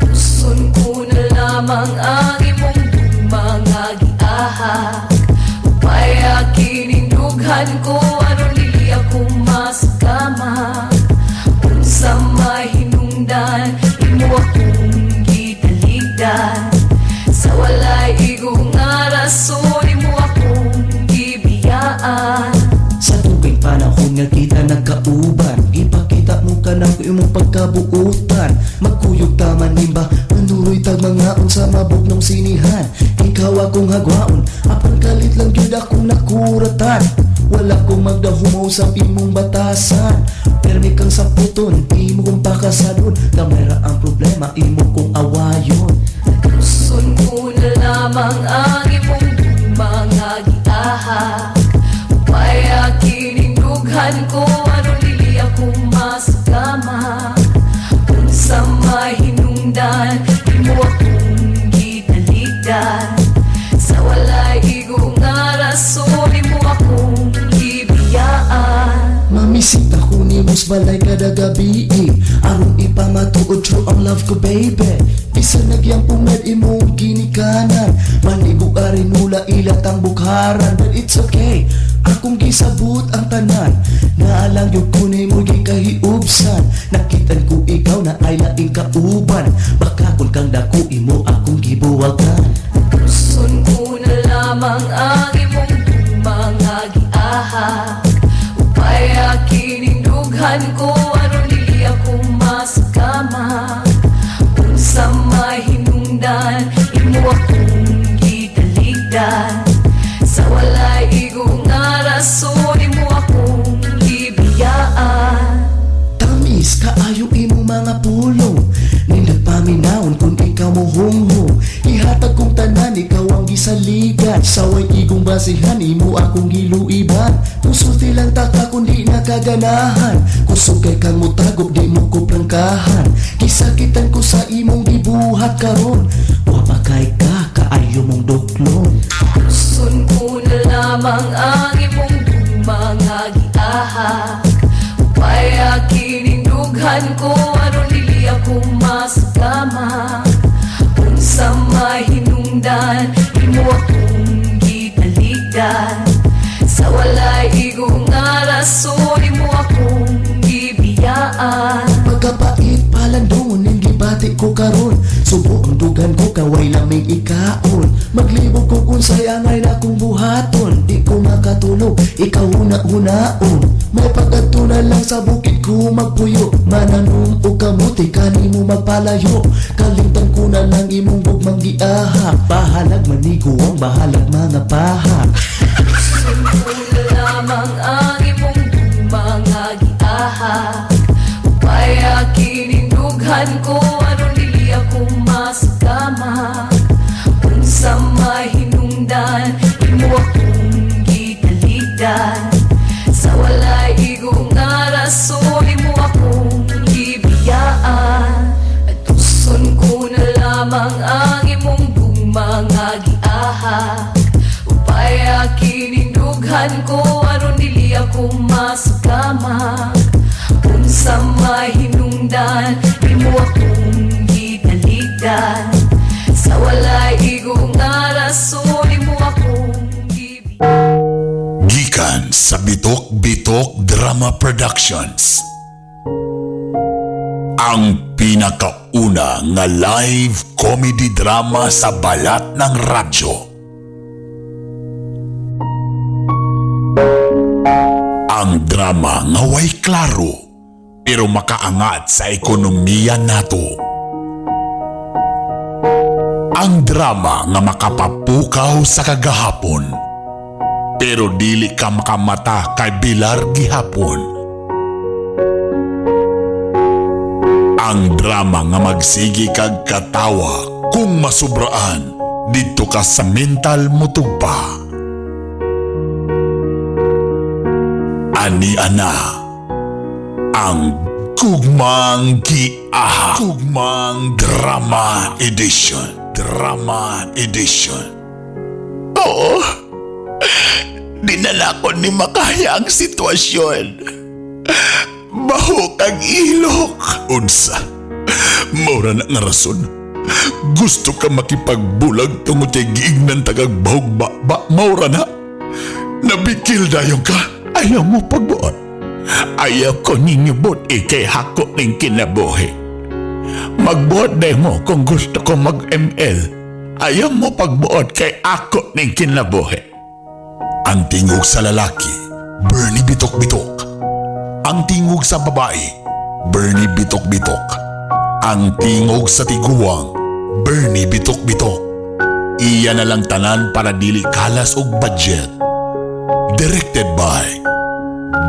Gusto ko na lamang ang imong mga giahak. Upaya kining dughan ko aron dili ako masakama. Unsa mahinungdan imo akong gitaligdan. Sa walay igo nga rason imo akong gibiyaan. Sa tugay panahon nga kita nagkauban, ipakita mo ka na imong pagkabuutan. Magkuyog taman nimba, manuroy tag mga unsa mabugnaw sinihan. Ikaw akong hagwaon, apan kalit lang gyud akong nakuratan. Wala kong magdahumaw sa imong batasan. Permi kang saputon, imo kong pakasadon. Gamay ra ang problema, imo kong awayon. Gusto ko na lamang ang imong mga giahak. Upaya kining dughan ko aron dili ako masakama. Unsa mahinungdan imo akong gitaligdan. Sa walay igo nga rason imo akong gibiyaan. Mamisita ko nimo sa balay kada gabi, aron ipamatuod true ang love ko, baby. Bisan nagyampungad imong ginikanan, manigog arinula ilat ang bukharan. But it's okay, akong gisabot ang tanan. Naalang yun ko nimo gikahiubsan. Nakitan ko ikaw na ay laing kauban. Baka kung kang dako imo akong gibuwagan. Gusto ko na lamang ang imong mga giahak. Upaya kining dughan ko aron dili ako masakama. Unsa mahinungdan imo akong gitaligdan. Sa walay igo nga rason imo akong gibiyaan. Tamis kaayo imong mga pulong. Nindot paminawon kung ikaw mo hunghong. Ihatag kong tanan, ikaw ang gisaligan. Saway igong basihan, imo akong giluiban. Musulti lang taka kung di nakaganahan. Kusog kay kang mutago, di mo ko prangkahan. Gisakitan ko sa imong gibuhat karon. Wa pa kay ka, kaayo mong duklon. Gusto ko na lamang ang imong mga giahak. Upaya kining dughan ko aron dili ako masakama. Unsa mahinungdan imo akong gitaligdan. Sa walay igo nga rason imo akong gibiyaan. Pagkapait palandong ning gibati ko karon. Subo ang dugan ko kaway lamig ikaon. Maglibog kog unsay angay na kong buhaton. Di ko makatulog, ikaw huna-hunaon. May pag-adto na lang sa bukid ko magpuyo. Mananom og kamote kanimo magpalayo. Kalimtan ko na lang imong gugmang giahak. Bahalag manigo ang bahalag mga pahak. Gusto ko na lamang ang imong mga giahak. Upaya kining dughan ko aron dili ako masakama. Unsa mahinungdan imo akong gitaligdan. Sa walay igo nga rason imo akong gibiyaan. At gusto ko na lamang ang imong mga giahak. Upaya kining dughan ko aron dili ako masakama. Unsa mahinungdan imo akong gitaligdan. Sa walay igo nga rason imo akong gibiyaan. Gikan sa Bitok Bitok Drama Productions. Ang pinakauna nga live comedy drama sa balat ng radyo. Ang drama nga way klaro pero makaangat sa ekonomiya nato. Ang drama nga makapapukaw sa kagahapon pero dili ka makamata kay Bilar gihapon. Ang drama nga magsigi kag katawa kung masubraan didto ka sa mental motugpa. Ani ana ang Gugmang Giahak. Gugmang Drama Edition. Drama Edition. Oo. Dinala ko ni makaya ang sitwasyon. Bahok ang ilok. Unsa. Mura na nga rason. Gusto ka makipagbulag tungod kay giignan tagag bahog ba, ba maura na. Nabikil dayon ka. Ayaw mo pagbuot. Ayaw ko ninyo buot ikay hako ning kinabuhi. Magbuot day mo kung gusto ko mag-ML. Ayaw mo pagbuot kay ako ning kinabuhi. Ang tingog sa lalaki, Bernie Bitok-Bitok. Ang tingog sa babae, Bernie Bitok-Bitok. Ang tingog sa tiguang, Bernie Bitok-Bitok. Iya na lang tanan para dili kalas og budget. Directed by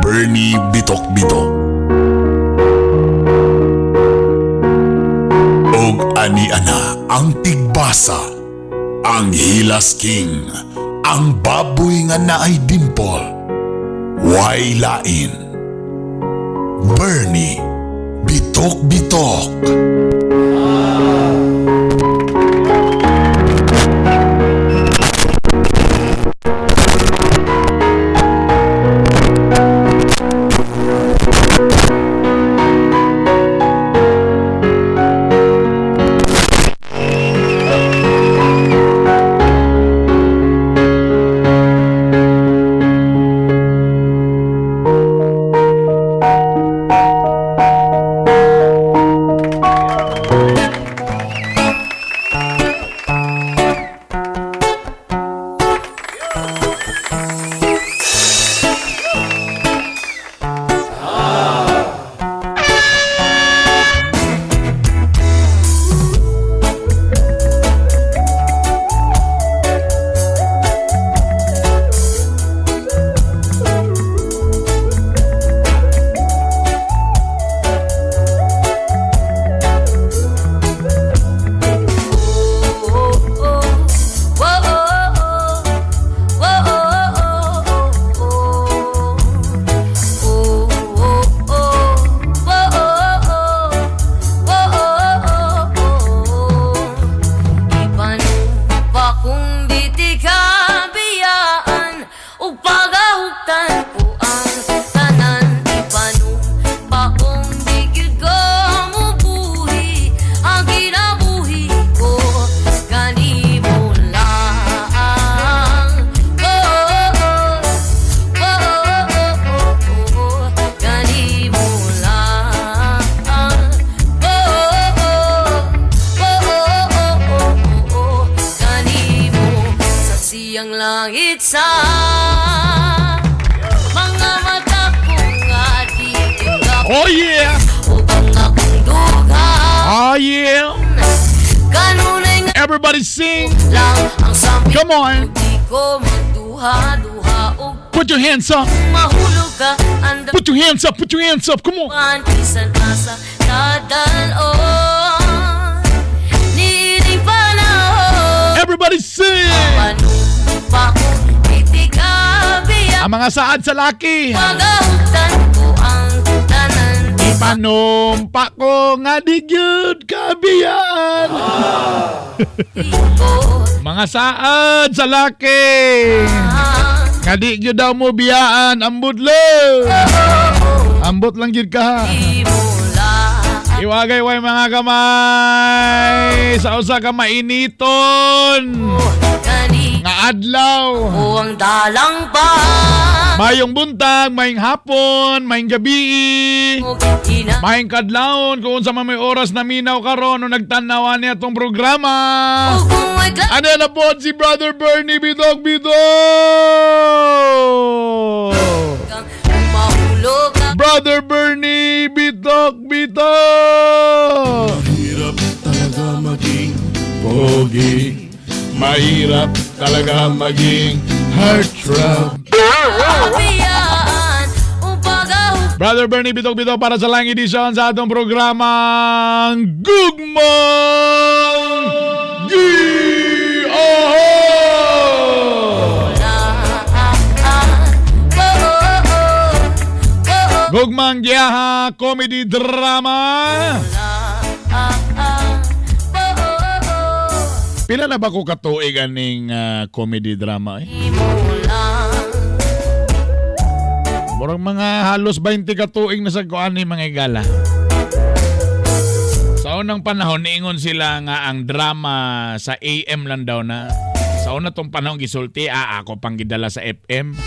Bernie Bitok-Bitok. Og ani-ana ang tigbasa, ang Hilas King, ang baboy nga naay dimple, way lain. Bernie Bitok Bitok. Ipanumpa kung di ti kabiyaan ug pagahugtan ko ang tanan. Ipanumpa kung di gyud ko mubuhi ang kinabuhi ko kanimo lang. Oh, kanimo lang. Oh, kanimo. Saksi ang langit sa mga mata ko nga di ka Oh yeah! ug ang akong dughan. Oh yeah! Kanunay nga Everybody sing! lang ang sampit. Come on! Di ko magduha-duha ug Put your hands up! mahulog ka andam. Put your hands up! Put your hands up! Come on! Bisan asa kadalon niining panahon. Everybody sing! Panumpa ko di ka biya Ang mga saad sa laki! pagahugtan ko ang tanan. Panumpa ko nga di gyud kabiyaan. Ko Mga saad sa laki! Nga di gyud daw mo biyaan. Ambot lang! Ambot lang gyud ka. Di mo lang. Iwagay way mga kamay sa usa ka mainiton Kani nga adlaw. ko ang dalang pa Mayong buntag, mayong hapon, mayong gabi, Ina mayong kadlawon kung unsa man may oras na minaw karon o nagtan-aw niya atong programa. O kung may kla- Ano na po si Brother Bernie Bidog Bidog! kang mahulog ka. Brother Bernie Bidog Bidog! Hirap talaga maging Pogi, mahirap talaga maging heartthrob. Kabiyaan o pagahugtan. Brother Bernie, bitok-bitok para sa lang edisyon sa atong programang Gugmang Giahak! Gugmang Giahak Comedy Drama. Pila na ba ko katuig aning comedy drama eh? Murag mga halos 20 katuig na sa kuan ni mga igala. Sa unang panahon, niingon sila nga ang drama sa AM lang daw na. Sa una tong panahon gisulti, ako pang gidala sa FM.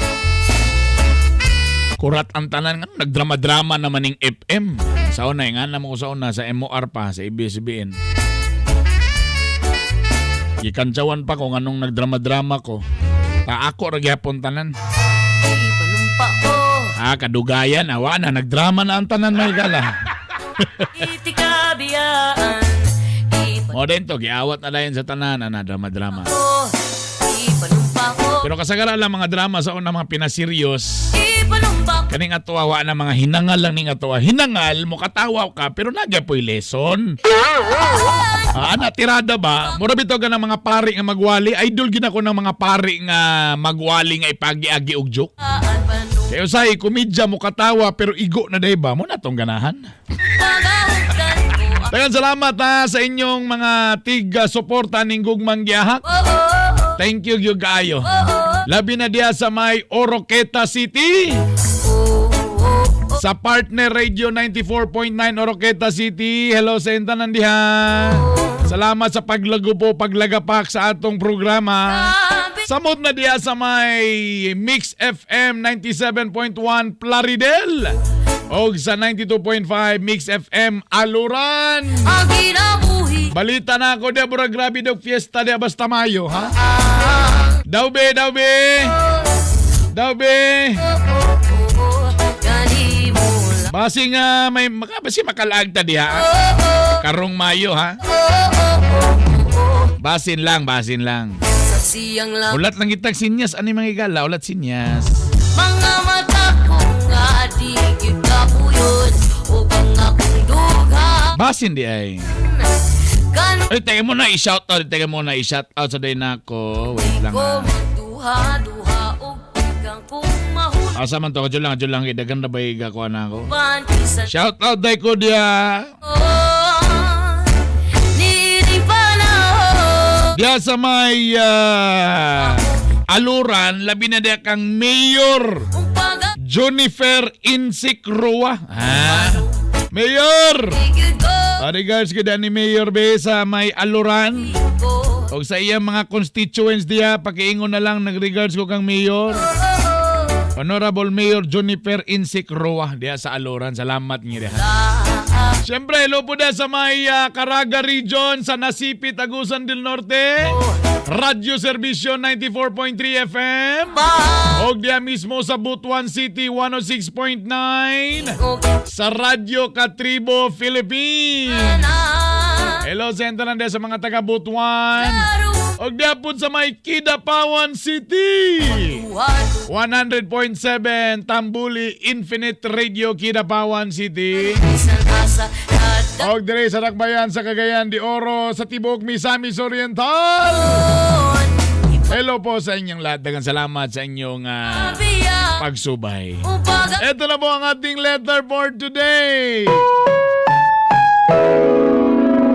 Kurat ang tanan nga nagdrama-drama naman ning FM. Sa una, nga namo ko sa una sa MOR pa sa ABS-CBN. Gikantsawan pa ko nganong nagdrama-drama ko. Ta ako ra gyapon tanan. Ipanumpa ko. Ah, kadugayan, awa na, nagdrama na ang tanan may gala. Iti kabiyaan. O din to, giawat na dayon sa tanan, ana, drama-drama. Ipanumpa Ipanumpa ko. Pero kasagara lang mga drama sa una mga pinaseryos, Ipanumpa ko. kaning atuwa wa na mga hinangal lang ning atuwa. Hinangal, mukatawa ka, pero nagya po'y lesson. Ah, ana, tirada ba? Mura bitaw ka ng mga pari nga magwali. Idol gid ako ng mga pari nga magwali nga ipagi-agi og joke. Kaya usay, komedya mukatawa pero igo na day ba? Mo na tong ganahan. Pagahugtan ko. Daghang salamat ha sa inyong mga tig suporta ning Gugmang Giyahak. Thank you gyud kaayo. Labi na diya sa may Oroqueta City. Sa Partner Radio 94.9 Oroqueta City. Hello sa intanan diha. Salamat sa paglago po, paglagapak sa atong programa. Samot na diha sa may Mix FM 97.1 Plaridel. Og sa 92.5 Mix FM Aluran. Ang kinabuhi. Balita na ako diya, burag grabe daw fiesta diya basta Mayo, ha? Daw be, daw be! Daw be! Ganimo lang. Basi nga may maka basi makalaag ta diha. Karong Mayo, ha? Basin lang, basin lang. Sa siyang lang. Ulat lang itag sinyas ani mga igala, ulat sinyas. Mga mata ko nga di gyud kapuyon ug ang akong dughan. Basin di ay. Kan Ay, teka muna i-shout out, teka muna i-shout out sa day nako. Wait lang ko ha. magduha-duha og kang kung mahulban Asa man to, kadyo lang, dagan na ba igakuha na ako? bisan Shout out day ko diya. Niini panahon. Diya sa may aluran, labi na diya kang Mayor Ug pag Junifer Insik Roa. Ha? Mayor! gyud ko Regards ko ni Mayor be sa may aluran. ko. O sa iyang mga constituents diya, pakiingon na lang nag-regards ko kang Mayor. Honorable Mayor Junifer Insik Roa diya sa Aluran. Salamat nga diha. Siyempre, hello po diya sa may Caraga Region, sa Nasipit, Agusan del Norte. Radyo Serbisyo 94.3 FM. Ba Og diya mismo sa Butuan City 106.9. og Sa Radyo Katribo, Philippines. na Hello sa entanan diya sa mga taga Butuan. Laro Og diya po sa may Kidapawan City. duha 100.7 Tambuli Infinite Radio Kidapawan City. bisan asa kada Og dire sa Dakbayan sa Cagayan de Oro sa Tibok Misamis Oriental. Hello po sa inyong lahat. Daghang salamat sa inyong Ipabiya pagsubay. ug pag Ito na po ang ating letter for today.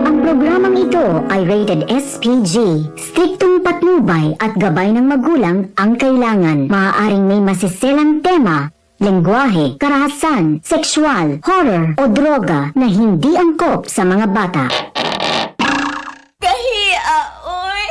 Ang programang ito ay rated SPG. Striktong patnubay at gabay ng magulang ang kailangan. Maaaring may masiselang tema, lengguwahe, karahasan, sexual, horror o droga na hindi angkop sa mga bata. Kahia, oy.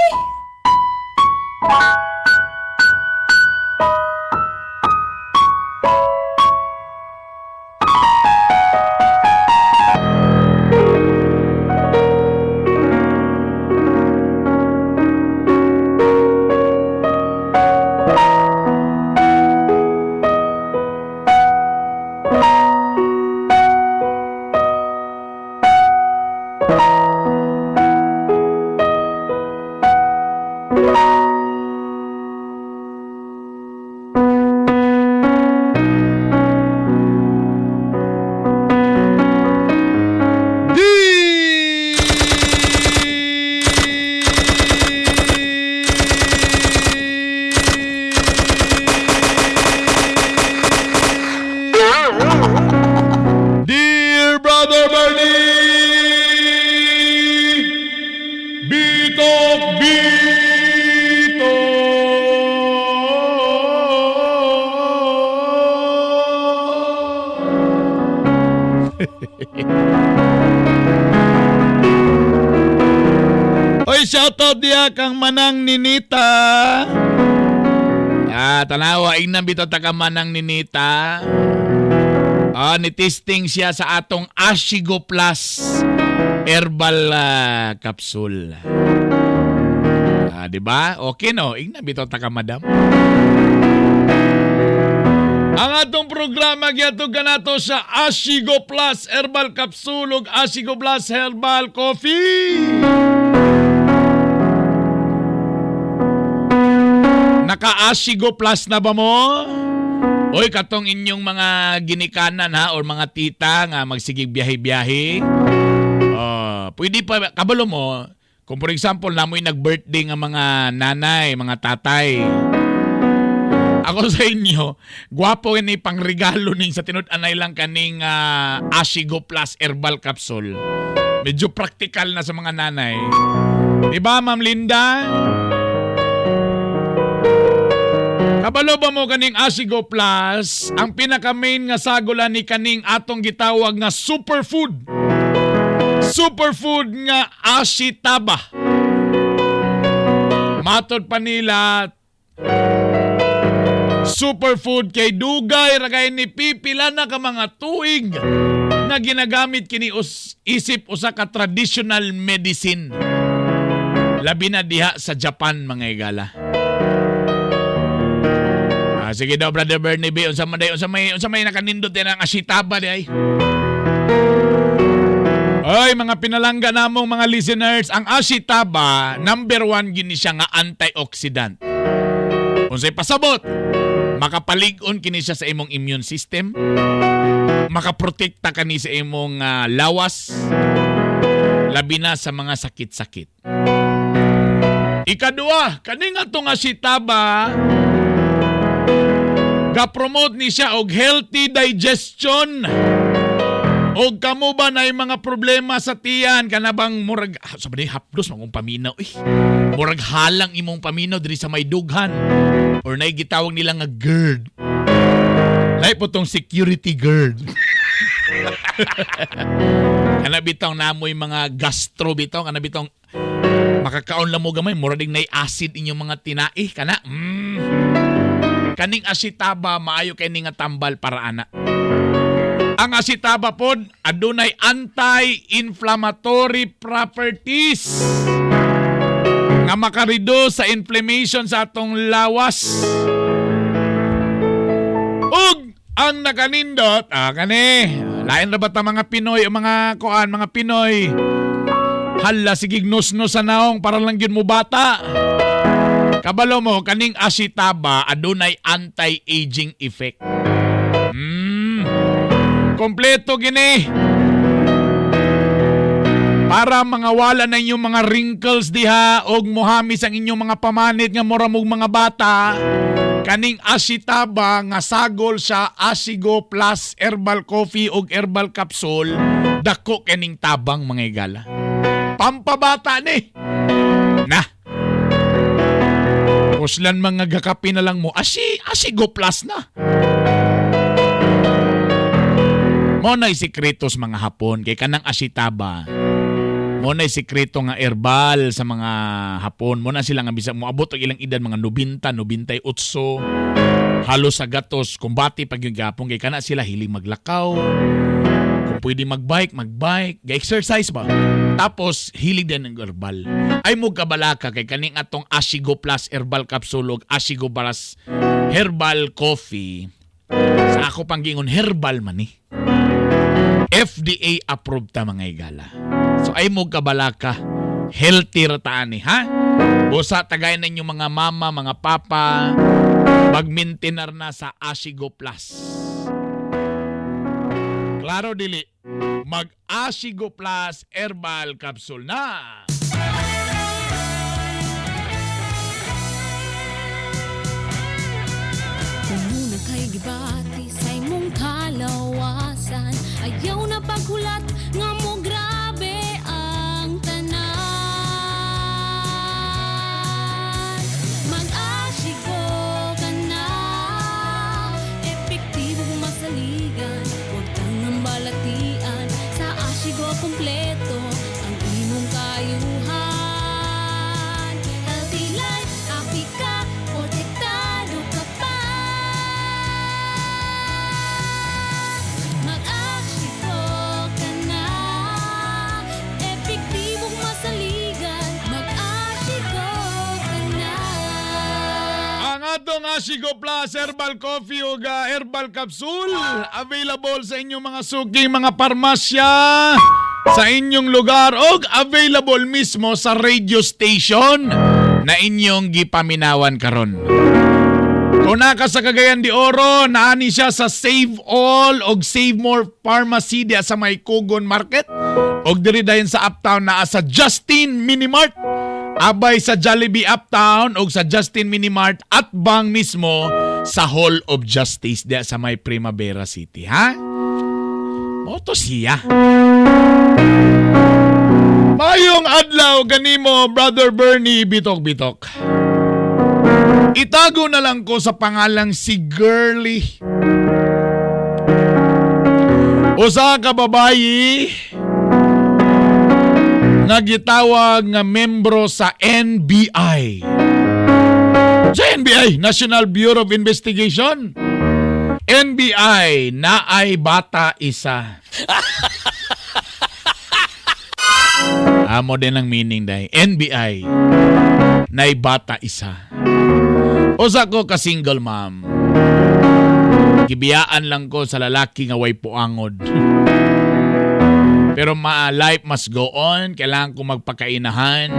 Oy, shoutout diya kang Manang Ninita. Ah, tanawa, ingnan bitaw ta ka Manang Ninita. Ah, ni-testing siya sa atong Ashigo Plus herbal capsule. Ah, di ba? Okay no, ingnan bitaw ta ka, madam. Ang atong programa gihatod kanato sa Ashigo Plus Herbal Capsule ug Ashigo Plus Herbal Coffee. Naka-Ashigo Plus na ba mo? Oy, katong inyong mga ginikanan ha or mga tita nga magsigig biyahe-biyahe. Oh, pwede pa kabalo mo kung for example namoy nag-birthday nga mga nanay, mga tatay. Ako sa inyo, gwapo ni pangregalo ning sa tinud-anay lang kaning Ashigo Plus Herbal Capsule. Medyo practical na sa mga nanay. Di ba, Ma'am Linda? Kabalo ba mo kaning Asigo Plus, ang pinaka-main nga sagolan ni kaning atong gitawag nga superfood? Superfood nga Ashitaba. Matod pa nila, superfood kay dugay ra kay ni pipila na ka mga tuig nga ginagamit kini isip usa ka traditional medicine. Labi na diha sa Japan, mga igala. Ah, sige daw, Brother Bernie B, unsa man day, unsa may nakanindot din ang asitaba di ay. Ay, mga pinalangga namong mga listeners, ang asitaba, number one gini siya nga antioxidant. Unsay pasabot? Makapalig-on kini siya sa imong immune system. Makaprotekta kani sa imong lawas. Labi na sa mga sakit-sakit. Ikadua, kaning atong asitaba, ga-promote ni siya og healthy digestion. Og kamo ba na mga problema sa tiyan kana bang murag sa ba ni hapdos mangong paminaw eh. Murag halang imong paminaw diri sa may dughan or nay gitawag nila nga GERD. Lahi po tong security guard. Kana bitaw namoy mga gastro bitaw, kana bitaw makakaon lang mo gamay murag ding nay acid inyong mga tinai kana. Kaning asitaba maayo kay ni nga tambal para ana. Ang asitaba pod adunay anti-inflammatory properties nga makareduce sa inflammation sa atong lawas. Ug ang nakanindot, kani, lain ra ba ta mga Pinoy, o mga kuan, mga Pinoy? Hala, sige nusno sa naong para lang gyud mo bata. Kabalo mo, kaning asitaba adunay anti-aging effect. Kompleto gini. Para mga wala na inyong mga wrinkles diha og mohamis ang inyong mga pamanit nga mura mog mga bata. Kaning asitaba nga sagol sa Asigo Plus Herbal Coffee og Herbal Capsule, dako kining tabang, mga igala. Pampabata ni. Na. Kuslan mga gakape na lang mo, Asigo Plus na. Mo na'y sikreto sa mga Hapon kay kanang asitaba. Mo na'y sikreto nga herbal sa mga Hapon. Mo na sila nga bisag moabot og ilang edad mga 90, 98, halos sa gatos, kumbati pag yung gapon kay kana sila hilig maglakaw. Kung pwede magbike, magbike, ga-exercise ba? Tapos hilig din ng herbal. Ay mo kabalaka kay kaning atong Asigo Plus Herbal Capsule ug Asigo Plus Herbal Coffee. Sa ako pang giingon, herbal man ni. FDA approved ta, mga igala. So ay mo kabalaka, healthy ra ta ani ha. Busa tagay ninyo mga mama, mga papa, mag-maintainer na sa Asigo Plus. Klaro dili, mag Asigo Plus Herbal Capsule na. Muna kay gibati sa imong kalawasan. Ayaw na paghulat nga mo grabe ang tanan. Mag-asigo ka na. Epektibo kung masaligan. Huwag tangang balatian. Sa Asigo kompleto ang imong kayuhan. Ashigo Plus Herbal Coffee ug Herbal Capsule available sa inyong mga suking mga parmasya sa inyong lugar og available mismo sa radio station na inyong gipaminawan karon. Kung naka sa Cagayan de Oro, naani siya sa Save All og Save More Pharmacy diya sa may Kugon Market. Og diri dayon sa Uptown naa sa Justin Minimart. Abay sa Jollibee Uptown og sa Justin Minimart at bang mismo sa Hall of Justice diya sa may Primavera City, ha? Moto siya. Mayong adlaw ganimo, Brother Bernie Bitok Bitok. Itago na lang ko sa pangalang si Girly. Usa ka babayi nga gitawag nga membro sa NBI. Sa NBI, National Bureau of Investigation. NBI na ay bata isa. Amo din ang meaning dai. NBI nay bata isa. Usa ko ka single mom. Gibiyaan lang ko sa lalaki nga way puangod. Pero ma life must go on. Kailangan ko magpakainahan.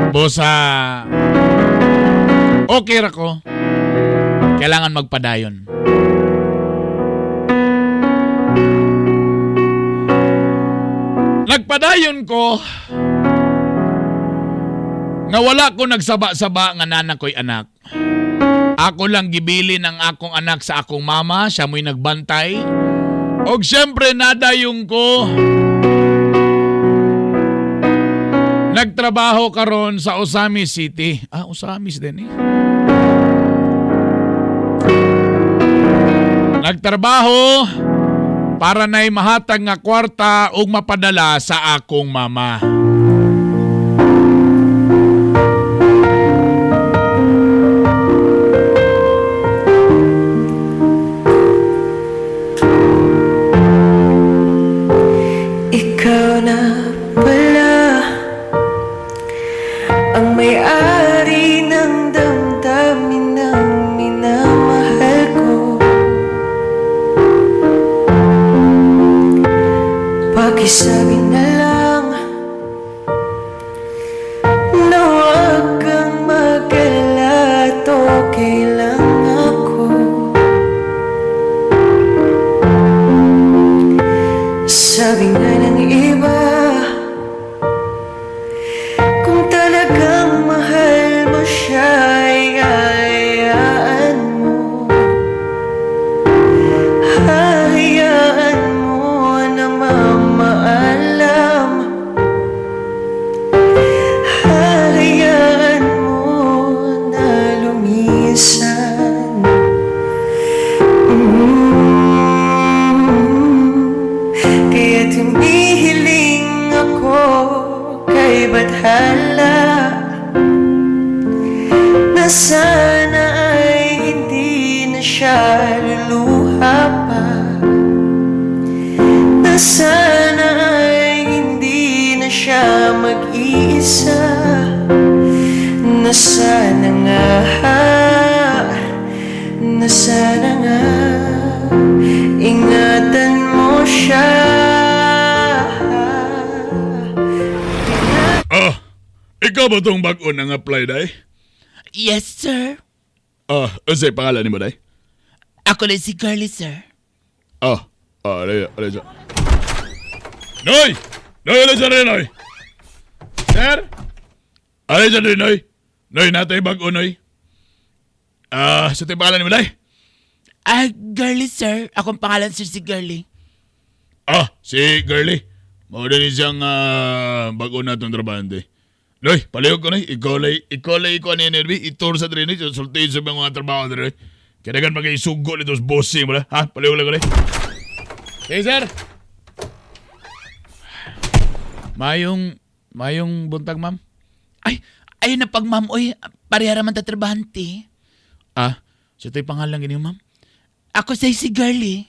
Bosa, okay ra ko. Kailangan magpadayon. Nagpadayon ko nga wala ko nagsaba-saba nga nana ko'y anak. Ako lang gibilin ang akong anak sa akong mama, siya mo'y nagbantay. Og siyempre nadayong ko. Nagtrabaho karon sa Osamis City. Ah, Osamis din eh. Nagtrabaho para na'y mahatag nga kwarta ug mapadala sa akong mama. Ikaw na pala ang may-ari ng damdamin ng minamahal ko. Pakisabi na lang na huwag kang mag-alala at okay lang ako. Sabi nga ng iba, kung talagang mahal mo siya ay hayaan mo. Hayaan mo na mamaalam. Hayaan mo na lumisan. Kaya tumihiling ako kay Bathala na sana ay hindi na siya luluha pa, na sana ay hindi na siya mag-iisa, na sana nga, na sana nga ingatan mo siya. Ah, ikaw ba tong bag-o nang apply, day? Yes, sir. Ah, unsay pangalan nimo, day? Ako lang si Girlie, sir. Ah, alay, alay siya. Noy! Noy, alay siya rin, Noy! Sir? Alay siya rin, Noy! Noy, natay bag-o, Noy. Ah, sa tayo pangalan nimo, day? Ah, Girlie, sir. Akong pangalan, sir, si Girlie. Ah, si Girlie. Mao din siyang bago na itong trabahante. Noy, palihog ko, Noy. Ikaw lay, ikaw ni NLB. Itur sa drin, Noy. Sultiin sa mga trabaho drin, Noy. Kaya kan magkaisugo nito sa bossing mo na. Ha? Palihog lang ko, Noy. Hey, sir. Mayong, mayong buntag, ma'am. Ay, ayun na pag ma'am, oy. Pareha raman tatrabahante. Ah, sa ito'y pangalan ganyan, ma'am. Ako say si Girlie.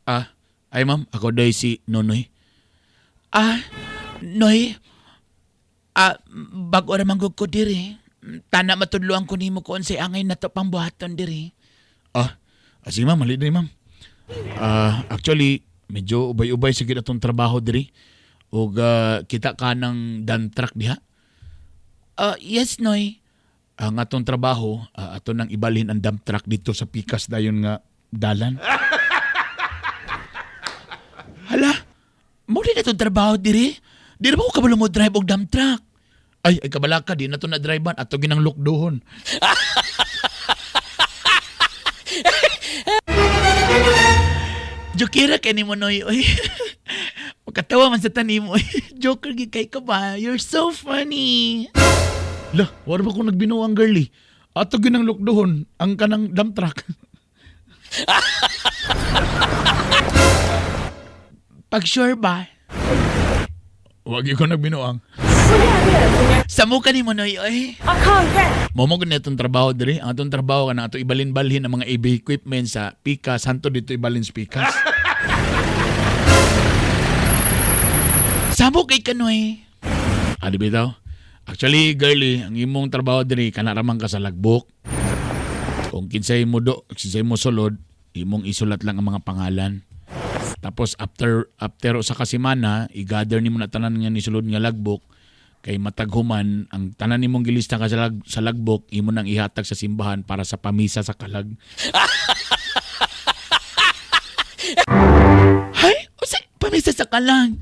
Ah, ay ma'am, ako day si Nonoy. Ah, Noy. Ah, bago ra man gud ko diri. Tana matudloan ko nimo kung unsay angay nato pambuhaton diri. Ah, ah sige ma'am, mali diri ma'am. Ah, actually, medyo ubay-ubay sige atong trabaho diri. Ug kita ka ng dump truck diha. Ah, yes, Noy. Ang atong trabaho, ato nang ibalhin ang dump truck dito sa pikas dayon nga dalan. Hala, mo din itong trabaho diri. Di na ba ko kabalo mo drive og dump truck? Ay, ay kabala ka, di na to na drive ato ginang lukduhon. Jokera kay nimo Noy oy. Makatawa man sa tanim oy. Joker gid kay ka ba? You're so funny. Lah, wala ba kung nagbinuang girly? Ato ginang lukduhon ang kanang dump truck. Pag sure ba? Wag ko nagbinuang. Samo ka nimo Noy oy. Mo mo gud itong trabaho diri. Ang atong trabaho kana ato ibalin-balhin ang mga AB equipment sa pikas hanto dito ibalin sa pikas. Samo kay ka Noy. Adi bitaw? Actually, girly, ang imong trabaho diri kana ramang ka sa lagbok. Kung kinsay mo do, kinsay mo sulod, imong isulat lang ang mga pangalan. Tapos after after usa ka semana, i-gather nimo na tanan nga nisulod nga lagbok kay mataghuman ang tanan nimong gilista ka sa, sa lagbok imo nang ihatag sa simbahan para sa pamisa sa kalag. Hay, usa pamisa sa kalang.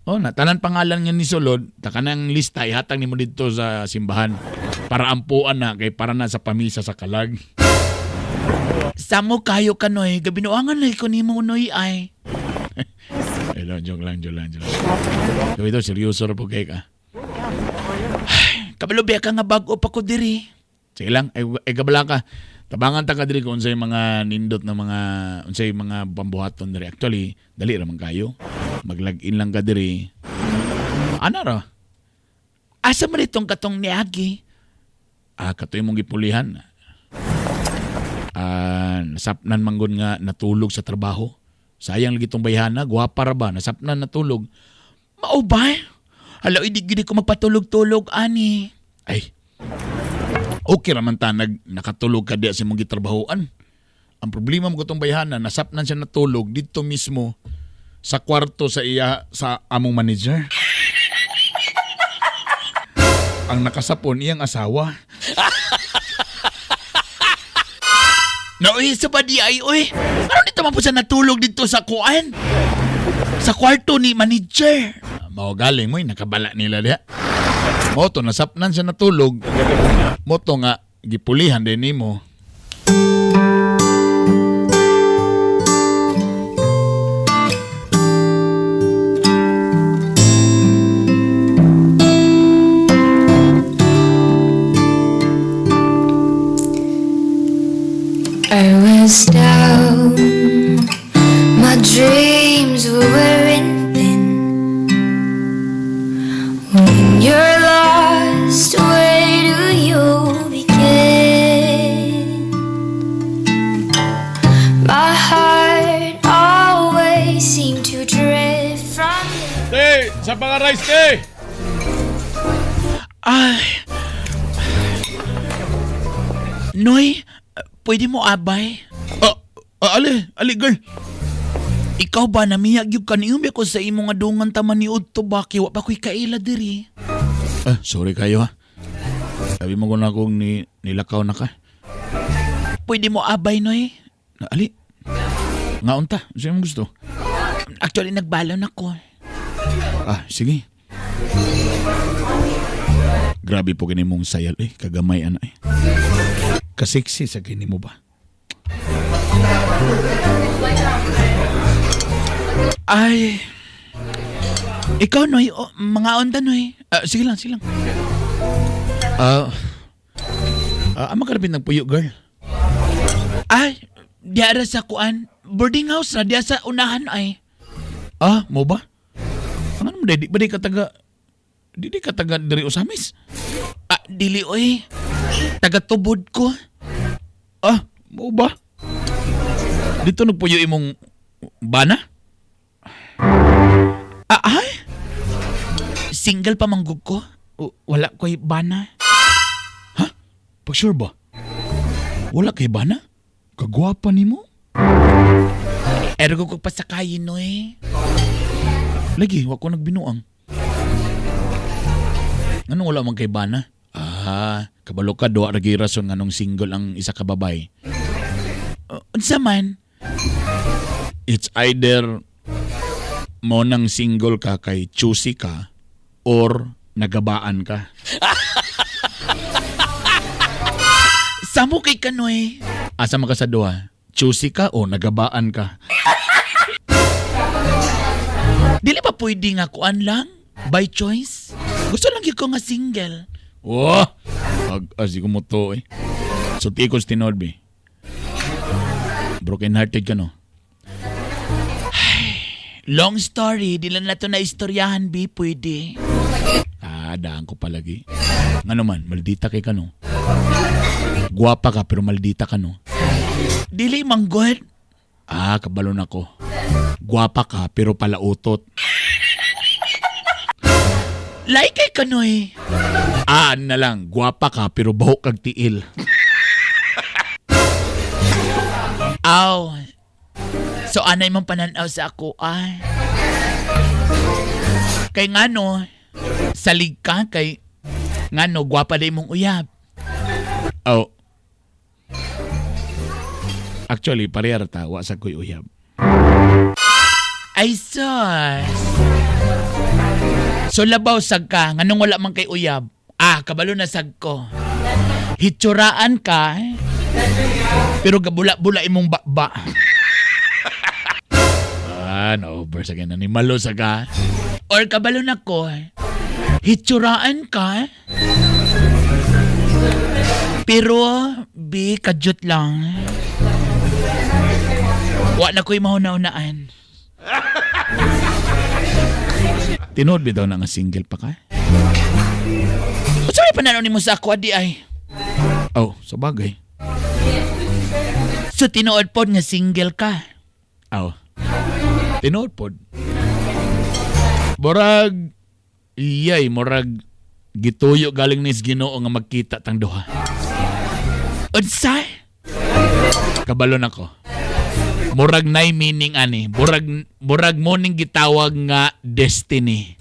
Oh, na tanan pangalan nga ni sulod, ta kanang lista ihatag nimo didto sa simbahan para ampuan na kay para na sa pamisa sa kalag. Samo kayo ka Noy. Gabinuangan lagi ko nimo Noy ay. Hello, joke lang, joke lang, joke lang. So ito, seryoso ra po kay ka. Kabalo biya ka nga bag-o pa ko diri. Sige lang, ay, ay gabala ka. Tabangan ta ka diri kung unsay mga nindot na mga unsay mga pambuhaton diri. Actually, dali ra man kayo. Mag-login lang ka diri. Ana ra? Asa man itong katong niagi? Ah, katoy mong gipulihan. Ah, nasapnan manggod nga natulog sa trabaho. Sayang lagi tong bayhana, gwapa ra ba? Nasapnan natulog. Mao ba? Hala, hindi gid ko magpatulog-tulog ani. Ay. Okay ra man ta nag nakatulog ka diya sa imong gitrabahoan. Ang problema mo katong bayhana, nasapnan siya natulog didto mismo sa kwarto sa iya sa among manager. Ang nakasapon iyang asawa. Nauy, sa ba di ay, uy? Ano dito man po siya natulog dito sa kuan? Sa kwarto ni manager. Mao galing mo, nakabala nila diha. Mo to nasapnan siya natulog. Mo to nga gipulihan din nimo. I was down, my dreams were wearing thin. When you're lost, where do you begin? My heart always seemed to drift from you. Te, sa mga rice te. Ay. Noy, pwede mo abay? Ah, ah, ali, ali girl. Ikaw ba namiyag yung kaniyong ko sa imong nga dungan taman ni Udto ba? Kay wa pa ko'y kaila diri. Ah, sorry kayo ha. Sabi mo ko na kung ni, nilakaw na ka. Pwede mo abay, Noy? Na, ali. Nga unta, sino mo gusto? Actually, nagbalon ako. Ah, sige. Grabe po kini mong sayal eh, kagamay ana eh. Kasiksi sa kini mo ba? Ay. Ikaw, Noy. O, mga onda, Noy. Ah, sige lang, sige lang. Ah, ah, ama ka ng puyo, girl. Ay, diara sa kuan. Boarding house na, diya sa unahan ay. Ah, mo ba? Ang ano mo, di ba di ka taga, di ka taga diri Osamis? Ah, dili oy. Taga-tubod ko. Ah, mo ba? Dito nagpuyo imong bana? Ah, ay? Single pa manggug ko. Wala ko'y bana. Ha? Pag sure ba? Wala kay bana? Kagwapa nimo? Ergo ko pasakayin, Noy. Lagi, wa ko nagbinuang. Anong wala man kay bana? Ah, kabalo ka duha ra gyud rason nganong single ang isa ka babay. Unsa man? It's either mo nang single ka kay choosy ka or nagabaan ka. Samo kay kanoy. Asa man ka sa duha? Choosy ka o nagabaan ka? Dili ba pwede nga kuan lang? By choice? Gusto lang gyud ko nga single. Oh! Ag asi ko mo to eh. So tikos tinuod be. Broken hearted ka no? Long story, di lang nato na istoryahan, bi, pwede. Ah, daan ko palagi. Nga naman, maldita kay ka no? Guwapa ka pero maldita ka no? Dili manggod. Ah, kabalo na ko. Guwapa ka pero palautot. Like kay kanoy. Ah, ano na lang, guwapa ka pero buhok kag tiil. Aw. So anay mong pananaw sa ako ay. Kay ngano, salig ka kay ngano gwapa day mong uyab. Oh. Actually, parehar ta, wa sa ko'y uyab. Ay sus. So labaw sag ka, nganong wala man kay uyab. Ah, kabalo na sag ko. Hitsuraan ka, eh. Pero gabula-bula imong bakba. Ah, na-over sa ganun. Malo sa ka. Or kabalo na ko, hitsuraan ka, pero, bi, kadyot lang. Wa na ko'y mahuna-unaan. Tinuod bitaw na nga single pa ka? Sorry, pananaw nimo sa ako, adi ay. Oh, sa bagay. So, tinuod pod nga single ka. Aw. Tinuod pod. Murag, iyay, murag, gituyo galing nis Ginoo nga magkita tang duha. Unsa? Kabalo nako. Murag nay meaning ani. Murag murag mo ning gitawag nga destiny.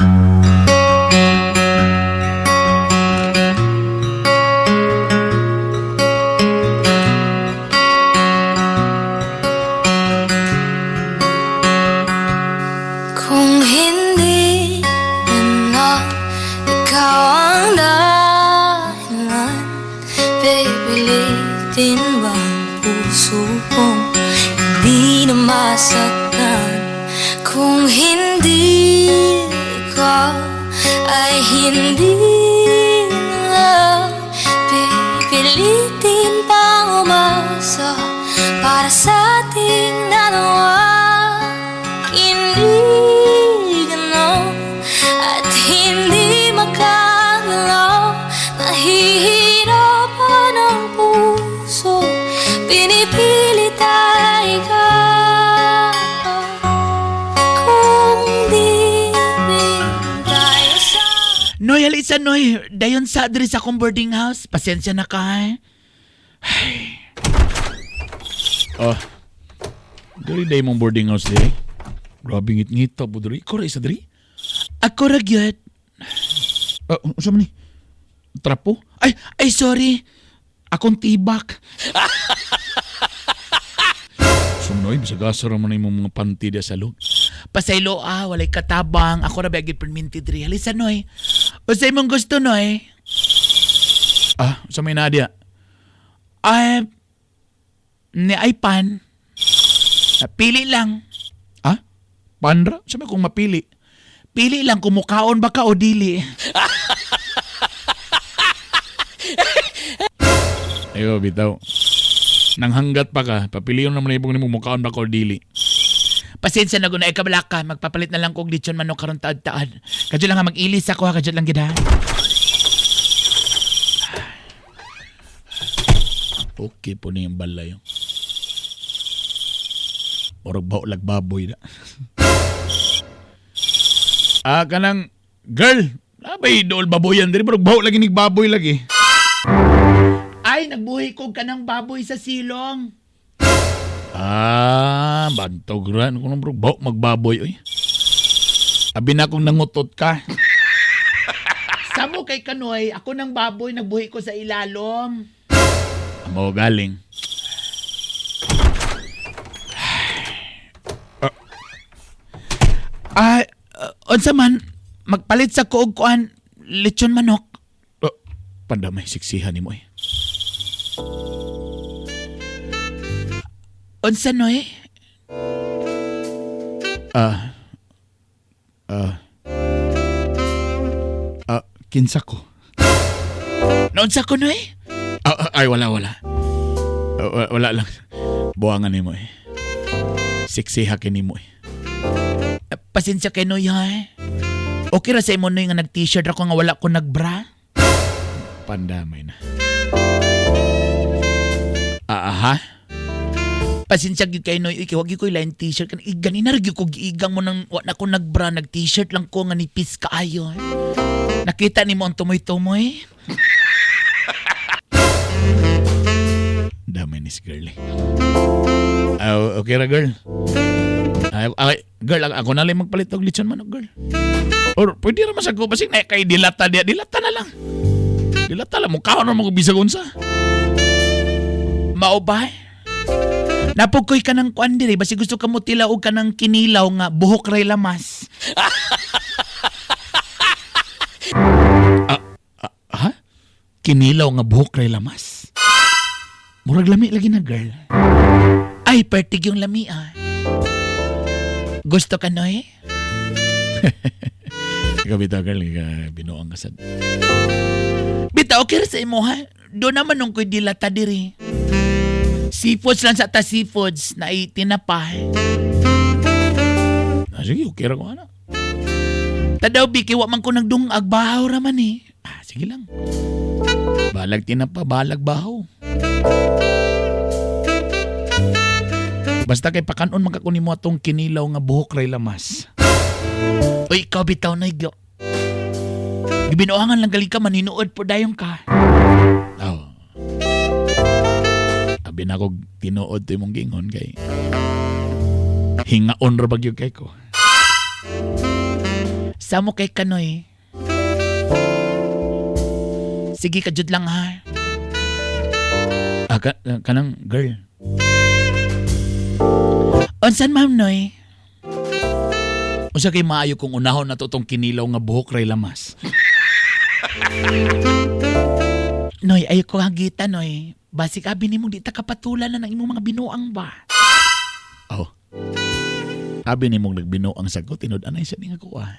Kung hindi na ikaw ang dahilan, pipilitin ba ang puso kong hindi na masaktan? Kung hindi ikaw ay hindi na, pipilitin pang umasa para sa ating dalawa. Hindi ganon at hindi makagalaw. Nahihirapan ang puso, pinipilit ay ikaw. Kung di rin tayo sa Noy, halisa, Noy. Dayon sa diri sa akong boarding house. Pasensya na ka, eh. Oh. Dili day mong boarding house diri. Grabe ngit-ngita po diri. Ikaw ra isa diri? Ako ra gyud. Ah, unsa man ni? Trapo? Ay, ay, sorry. Akong tibak. Sumnoy, bisag asa ra man imong mga panty diya sa loob. Pasaylo ah, walay katabang. Ako ra ba gyud perminti diri. Halisa, Noy. Unsay imong gusto, Noy? Ah, sa may nadia. Ay, ni ay pan. Ah, pili lang. Ah? Panra? Sa may kung mapili. Pili lang kung mukaon ba ka o dili. Ayo, bitaw. Nang hanggat pa ka, papiliyon naman ibong nimo mukaon ba ka o dili. Pasensya na guna, kabala ka. Magpapalit na lang kog lechon manok karon taad-taad. Kadyo lang ha, mag-ilis ako ha, kadyo lang gid ha. Okay po na yung balay. Murag baho lag baboy na. Ah, kanang girl. Nabay dool baboyan diri pero baho lagi nig baboy lagi. Ay, nagbuhi ko ka ng baboy sa silong. Ah, bantog ra ko nang bro, baho magbaboy oy. Abi na kung nangutot ka. Samo kay Kanoy, ako ng baboy nagbuhi ko sa ilalom. Amo galing. Ah, unsa man magpalit sa kuog kuan lechon manok. Oh, pandamay siksihan nimo eh. Unsa noy? Ah. Ah. Ah, kinsa ko. Naunsa ko noy? Ah, ah, ay wala wala. Ah, wala lang. Buwangan nimo eh. Siksiha kini mo eh. Ah, pasensya kay Noy ha. Okay ra sa imo Noy nga nag-t-shirt ako nga wala ko nagbra. Pandamay na. Ah, aha. Pasensya gyud kay Noy, kay wag gyud ko lain t-shirt kan ganina ra gyud ko giigang mo nang wa na ko nagbra, nag-t-shirt lang ko nga nipis kaayo. Nakita nimo ang tumoy-tumoy? Damay ni si girl eh. Ah, okay ra girl. Ay, ay, girl, ako na lang magpalit og lechon manok girl. Or pwede ra man sa ko basig na kay dilata diya, dilata na lang. Dilata lang mukha na mo bisag unsa. Mao ba? Napugkoy ka ng kuan diri, basi gusto ka mo tila og ka ng kinilaw nga buhok ray lamas. Ha? Kinilaw nga buhok ray lamas. Murag lami lagi na girl. Ay, pertig yung lami ah. Gusto ka, Noy? Ikaw bitaw girl, binuang ka sad. Bitaw, okay ra sa imo ha. Doon naman nung ko'y dilata diri. Seafoods lang sa ta seafoods na itinapa. Ah, sige, okay ra ko ana. Tadaw, Biki, wa man ko nagdungag, bahaw ra man eh. Ah, sige lang. Balag tinapa, balag bahaw. Basta kay pakanon man ka kunin mo atong kinilaw nga buhok ray lamas. Uy, ikaw bitaw na igyo. Gibinuangan lang gali ka, maninuod po dayon ka. Oh. Abi na ko tinuod to imong gingon kay hingaon ra bagyo kay ko. Samo kay Kanoy. Sige ka, jud lang ha. Ah, kanang girl. Onsan ma'am Noy? Unsa kay maayo kung unahon na to tong kinilaw nga buhok ray lamas. Noy, ayo ko hagita, Noy. Basig abi nimo di ta kapatulan na ng imong mga binuang ba. Oh. Abi nimong nagbinuang sagot tinud anay sa ninga ko ah.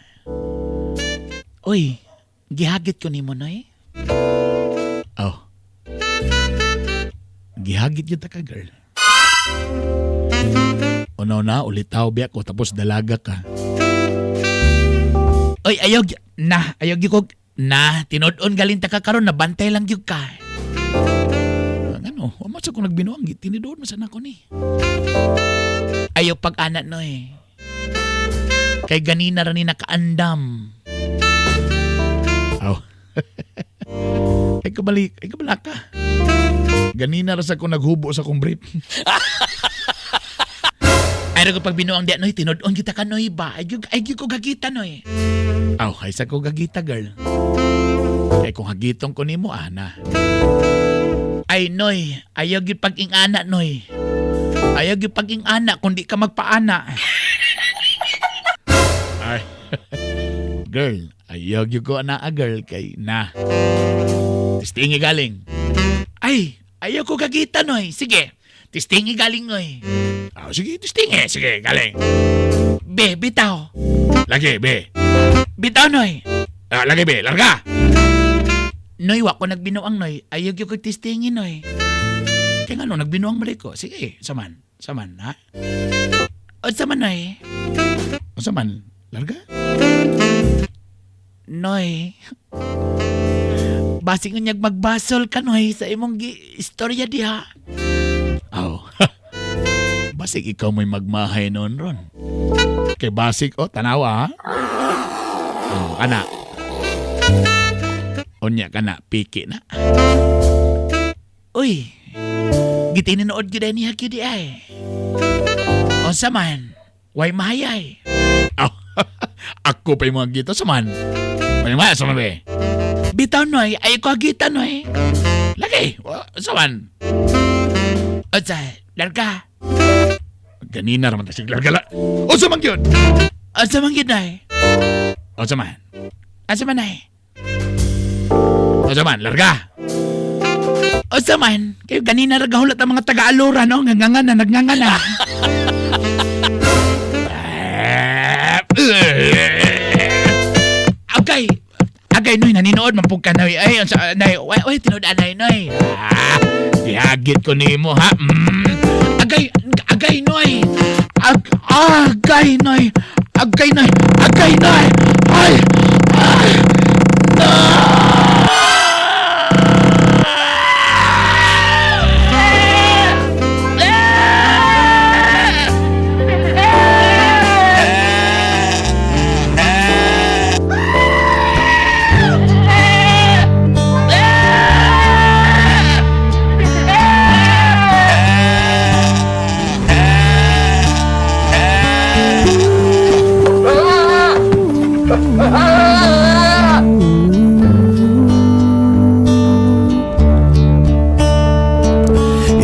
Uy, gihagit ko nimo, Noy. Oh. Gihagit gyud ta ka girl. Unaw na ulitaw biya ko tapos dalaga ka. Uy, ayaw na, ayaw gyud ko na tinud-on galin ta ka karon nabantay lang gyud ka. Ang ano, wa man sa ko nagbinuang tinidoon man sa nako ni. Ayaw pag-ana, Noy. Kay ganina ra ni nakaandam. Aw. Ay kabalik, ay kabalaka. Ganina ra sa ko naghubo sa kong brief. Ay ra ko pag binuang di, Noy, tinud-on kita ka, Noy ba? Ay gyud ay gyud ko gagita, Noy. Aw, ay sa ko gagita girl. Kay kung hagitong ko nimo ana. Ay, Noy, ayaw gyud pag-ingana, Noy. Ayaw gyud pag-ingana kung di ka magpaana. Ay. Girl, ayaw gyud ko ana a girl kay na. Tistingi galing. Ay, ayaw ko gagita, Noy. Sige, tistingi galing, Noy. Aw, sige, tistingi. Sige, galing. Be, bitaw. Lagi, be. Bitaw, Noy. Ah, lagi, be. Larga. Noy, wa ko nagbinuang, Noy. Ayaw gyud ko tistingi, Noy. Kay ngano nagbinuang balik ko. Sige, saman. Saman, ha? Unsa man, Noy? Unsa man? Larga? Noy. Basing unyag magbasol ka, Noy, sa imong istorya diha. Aw. Basig ikaw mo'y magmahay noon ron. Kay basig, oh, tanawa, ha? Oh, ana. Unya ka na, piki na. Uy, gitininood gyud ay niya gyud ay. Unsa man, way mahayay. Oh, ako pa yung mga gita sa man. May mga sa man be. Bitaw noy, ay ko gita noy. Lagi, sa man. Unsa, larga. Ganina raman ta sig larga la. Unsa man gyud? Unsa man gyud nay? Unsa man? Unsa man nay? Unsa man, larga. Unsa man, kayo ganina ra gahulat ang mga taga-alura no, nganganga na, nagnganga na. Agay, agay noy naninood man pud ka noy. Ay unsa nay, way way tinuod anay noy. Ah, gihagit ko nimo ha. Agay, agay noy. Agay noy. Agay noy. Agay noy. Ay. Ay. No!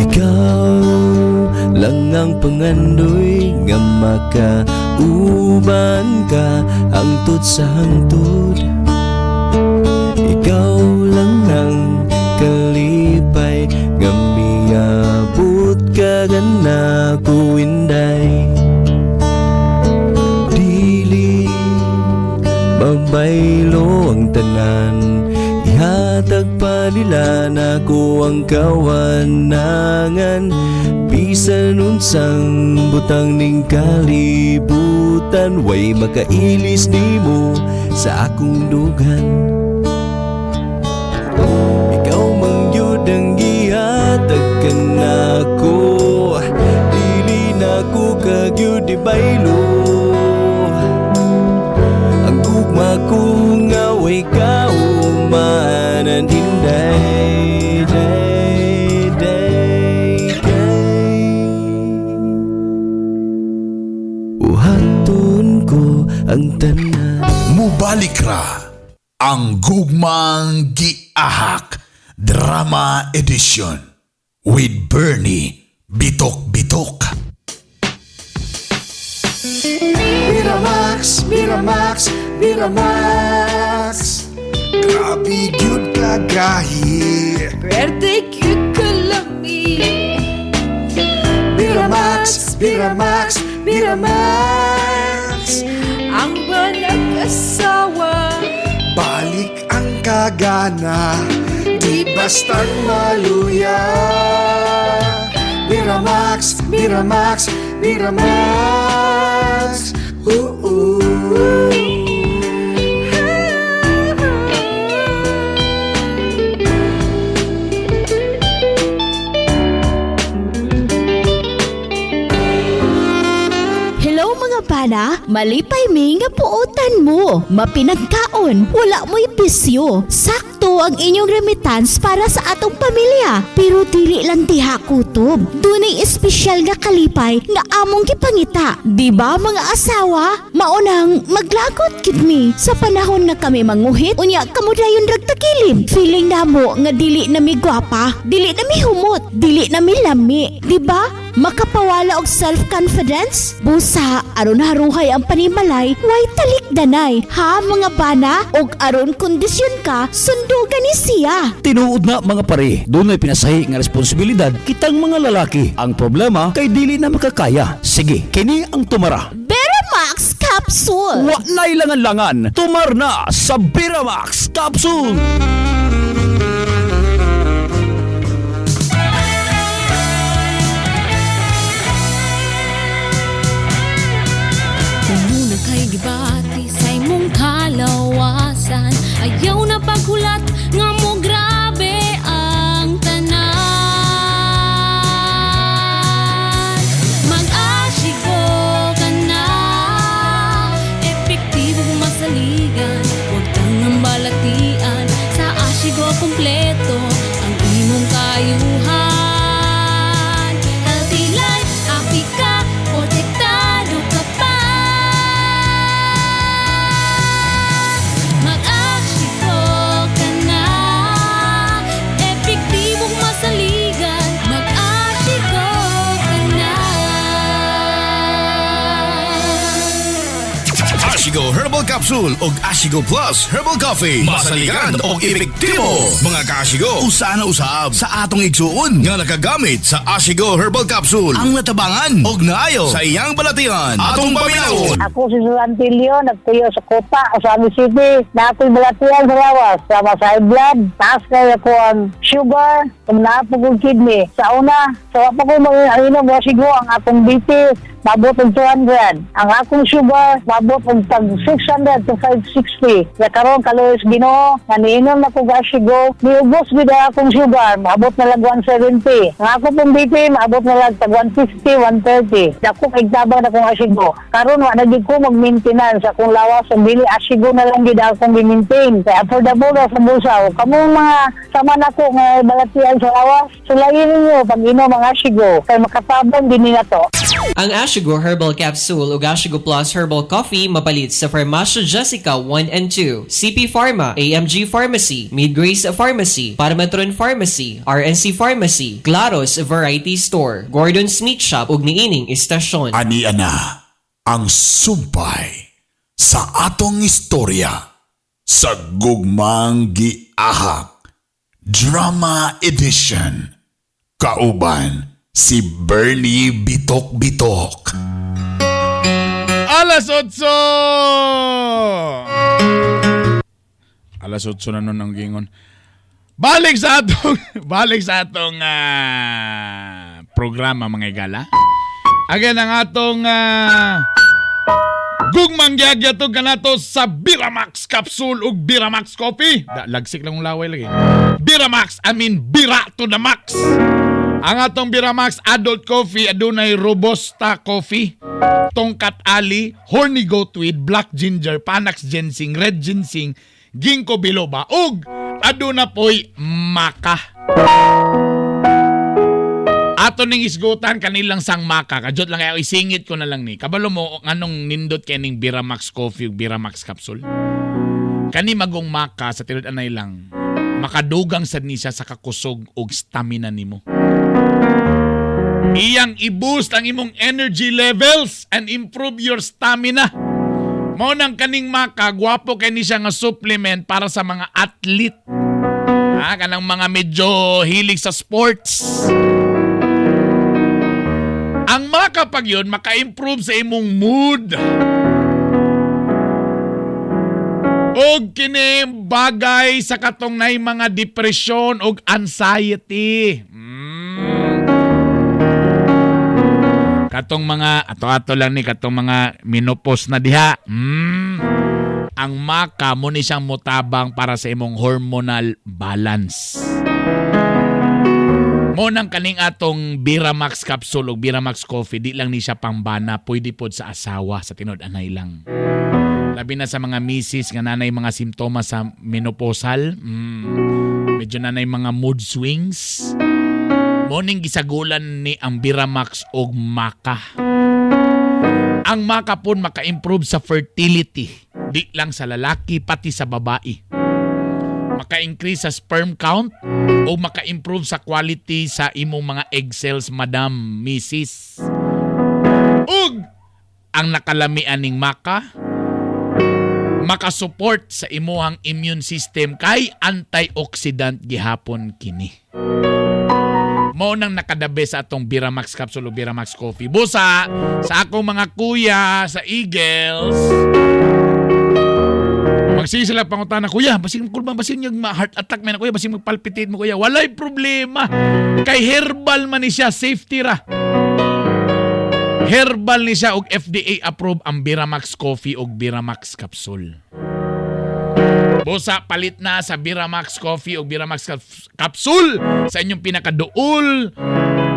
Ikaw lang ang pangandoy nga makauban ka hangtod sa hangtod. Ikaw lang ang kalipay nga miabot ka ganako inday. Dili mabaylo ang tanan, ihatag pa nila nako ang kawanangan. Bisan unsang butang ning kalibutan, way makailis nimo sa akong dugan. Ikaw man gyud ang gihatag kanako, dili nako kagyud ibaylo. Ang gugma ko nga way kaumanan, inday, day, day, day. Buhaton ko ang tanan. Mubalik ra ang Gugmang Giahak Drama Edition with Bernie Bitok Bitok. Miramax, Miramax, Miramax. Grabe gyud kagahi. Pwerte cute kalami. Miramax, Miramax, Miramax. Ang banag-asawa. Balik ang kagana, di basta't maluya. Miramax, Miramax, Miramax. Oo. Hello mga bana, malipay mi nga puotan mo. Mapinagkaon, wala mo'y bisyo. Sakto ang inyong remittance para sa atong pamilya. Pero dili lang diha kutob. Dunay espesyal nga kalipay nga among gipangita. Di ba mga asawa? Maunang maglagot gid mi sa panahon nga kami manguhit, unya kamo dayon ragtakilid. Feeling namo nga dili na mi gwapa, dili na mi humot, dili na mi lami. Di ba? Makapawala og self-confidence? Busa, aron haruhay ang panimalay, way talikdanay. Ha mga bana? Og aron kondisyon ka, sundugan ni siya. Tinuod na mga pare, dunay pinasahi nga responsibilidad kitang mga lalaki. Ang problema kay dili na makakaya. Sige, kini ang tumara. Beramax Capsule! Wa na'y langan-langan, tumar na sa Beramax Capsule. Kung kay gibati sa imong kalawasan, ayaw na paghulat nga mo grabe ang tanan. Mag-asyiko ka na, epektibo kung masaligan, huwag kang ang balatian. Ashigo Herbal Capsule ug Ashigo Plus Herbal Coffee. Masaligan og epektibo. Mga kaashigo, usa na usab sa atong igsuon nga nakagamit sa Ashigo Herbal Capsule ang natabangan og naayo sa iyang balatian. Atong paminawon. Ako si Susan Tilio, nagtuyo sa Kuta, Ozamiz City. Na ako'y balatian sa lawas, sama sa high blood, taas kaayo ako ang sugar, kung naa po kong kidney. Sa una, sa wa pa ko mag-inom, wasigo ang akong BP, mabot og 200. Ang akong sugar, mabot og tag 600 to 560. Ya karon kaluoy sa Ginoo, nga niinom na ko Ashigo, niubos gid ang akong sugar, maabot na lang 170. Ang ako pong BP, maabot na lang tag 150, 130. Dako kay tabang na kong Ashigo. Karon wa na gid ko mag-maintenance akong lawas ang dili, Ashigo na lang gid akong gi-maintain. Kay affordable ra sa bulsa. O kamong mga sama nako nga balatian sa lawas, sulayin ninyo pag inom ang Ashigo kay makatabang din ni nato. Ang Ashigo Herbal Capsule ug Ashigo Plus Herbal Coffee mapalit sa Farmacia Jessica 1 and 2, CP Pharma, AMG Pharmacy, Midgrace Pharmacy, Parmatron Pharmacy, RNC Pharmacy, Claros Variety Store, Gordon's Meat Shop ug niining istasyon. Ani ana ang sumpay sa atong istorya sa Gugmang Giahak Drama Edition, kauban si Bernie Bitok Bitok. Alas 8! Alas 8 na nun ang gingon. Balik sa atong programa, mga igala. Again, ang atong Gugmang Giagya kanato sa Biramax Capsule ug Biramax Coffee. Da, lagsik lang ang laway lagi. Biramax, I mean Bira to the max. Ang atong Biramax Adult Coffee adunay Robusta Coffee, Tongkat Ali, Horny Goat Weed, Black Ginger, Panax Ginseng, Red Ginseng, Ginkgo Biloba ug aduna poy Maca. Ato ning isgutan kanilang sang Maca. Kajot lang kayo, isingit ko na lang ni. Kabalo mo anong nindot kay ning Biramax Coffee ug Biramax Capsule? Kani magong Maca, sa tinud anay lang, makadugang sad ni siya sa kakusog ug stamina nimo. Iyang i-boost ang imong energy levels and improve your stamina. Mao nang kaning Maca, gwapo kay ni siya nga supplement para sa mga athlete. Ha, kanang mga medyo hilig sa sports. Ang Maca pag yun, maka-improve sa imong mood. Og kini bagay sa katong nay mga depression og anxiety. Katong mga ato-ato lang ni katong mga menopause na diha. Ang Maca mo ni siyang mutabang para sa imong hormonal balance. Mo nang kaning atong Biramax Capsule o Biramax Coffee, di lang ni siya pangbana, pwede pod sa asawa, sa tinud anay lang. Labi na sa mga misis nga nanay mga simptomas sa menopausal, medyo nanay mga mood swings. Mo ning gisagulan ni ang Biramax og Maca. Ang Maca pon maka-improve sa fertility, di lang sa lalaki pati sa babae. Maka-increase sa sperm count o maka-improve sa quality sa imong mga egg cells, madam, misis. Ug ang nakalamian ning Maca, makasupport sa imuhang immune system kay antioxidant gihapon kini. Mao nang nakadabe sa atong Biramax Capsule o Biramax Coffee. Busa, sa akong mga kuya sa Eagles, magsige sila pangutana, "Kuya, basin kulbang, basin yung ma-heart attack man, kuya, basin magpalpitate mo, kuya." Walay problema. Kay herbal man ni siya, safety ra. Herbal ni siya og FDA approved ang Biramax Coffee og Biramax Capsule. Busa, palit na sa Biramax Coffee o Biramax Capsule sa inyong pinakaduol